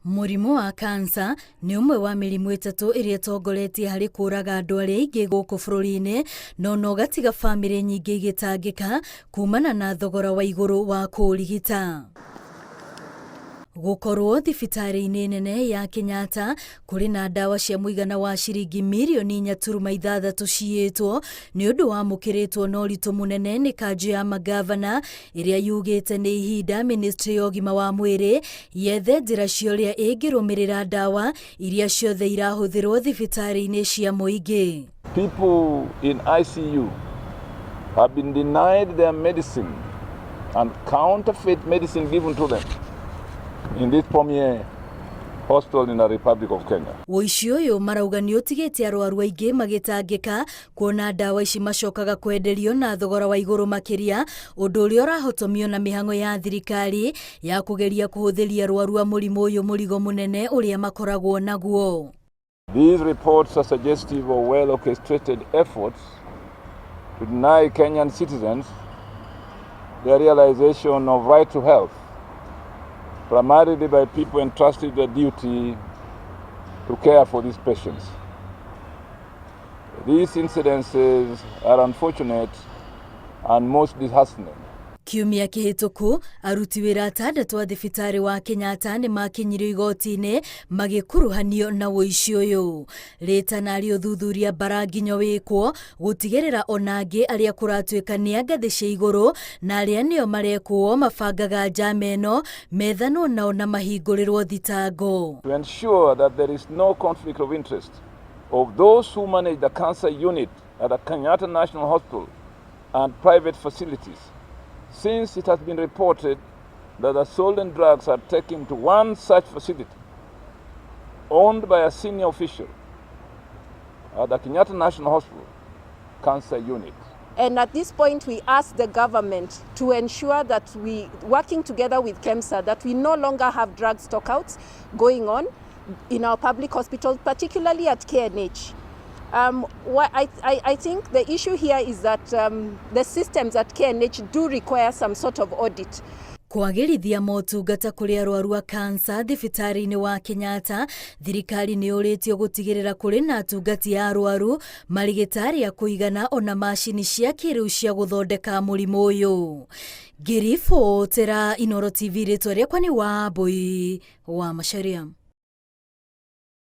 Mũrimũ wa kansa nĩ ũmwe wa mĩrimũ ĩtatũ ĩrĩa ĩtongoretie harĩ kũraga andũ arĩa aingĩ gũkũ bũrũri-inĩ, na ona ũgatiga bamĩrĩ nyingĩ igĩtangĩka kumana na thogora wa igũrũ wa kũũrigita. Gũkorwo thibitarĩ-inĩ nene ya Kenyatta kũrĩ na ndawa cia mũigana wa ciringi mirioni 4.6 ciyĩtwo nĩ ũndũ wamũkĩrĩtwo na ũritũ mũnene nĩ kanjũ ya mangavana ĩrĩa yugĩte nĩ ihinda ministry ya ũgima wa mwĩrĩ yethe njĩra cia ũrĩa ĩngĩrũmĩrĩra ndawa iria ciothe irahũthĩrwo thibitarĩ-inĩ cia mũingĩ. People in ICU have been denied their medicine and counterfeit medicine given to them in this premier hospital in the Republic of Kenya. Ũici ũyũ marauga nĩ ũtigĩte arwaru aingĩ magĩtangĩka kuona ndawa ici macokaga kwenderio na thogora wa igũrũ makĩria, ũndũ ũrĩa ũrahotomio na mĩhang'o ya thirikari ya kũgeria kũhũthĩria arwaru a mũrimũ ũyũ mũrigo mũnene ũrĩa makoragwo naguo. These reports are suggestive of well-orchestrated efforts to deny Kenyan citizens their realization of right to health, primarily by people entrusted the duty to care for these patients. These incidences are unfortunate and most disheartening. Kiumia kĩhĩtũku, aruti wĩra atandatũ a thibitarĩ wa Kenyatta nĩ makinyirio igoti-inĩ magĩkuruhanio na ũici ũyũ. Rĩtana rĩa ũthuthuria mbara nginya wĩkwo gũtigĩrĩra ona angĩ arĩa kũratuĩka nĩ a ngathĩ cia igũrũ na arĩa nĩo marekwo mabangaga njama ĩno methanwo nao na mahingũrĩrwo thitango. To ensure that there is no conflict of interest of those who manage the cancer unit at the Kenyatta National Hospital and private facilities, since it has been reported that the stolen drugs are taken to one such facility owned by a senior official at the Kenyatta National Hospital Cancer Unit. And at this point, we ask the government to ensure that we, working together with KEMSA, that we no longer have drug stockouts going on in our public hospitals, particularly at KNH. I think the issue here is that the systems at KNH do require some sort of audit. Kwagĩrithia motungata kũrĩ arwaru a kansa thibitarĩ-inĩ wa Kenyatta, thirikari nĩ yũrĩtio gũtigĩrĩra kũrĩ na atungati a arwaru, marigĩtarĩ a kũigana ona macini cia kĩrĩu cia gũthondeka mũrimũ ũyũ. Ngĩribotera Inooro TV, rĩtwa rĩakwa nĩ Wambui wa Macharia.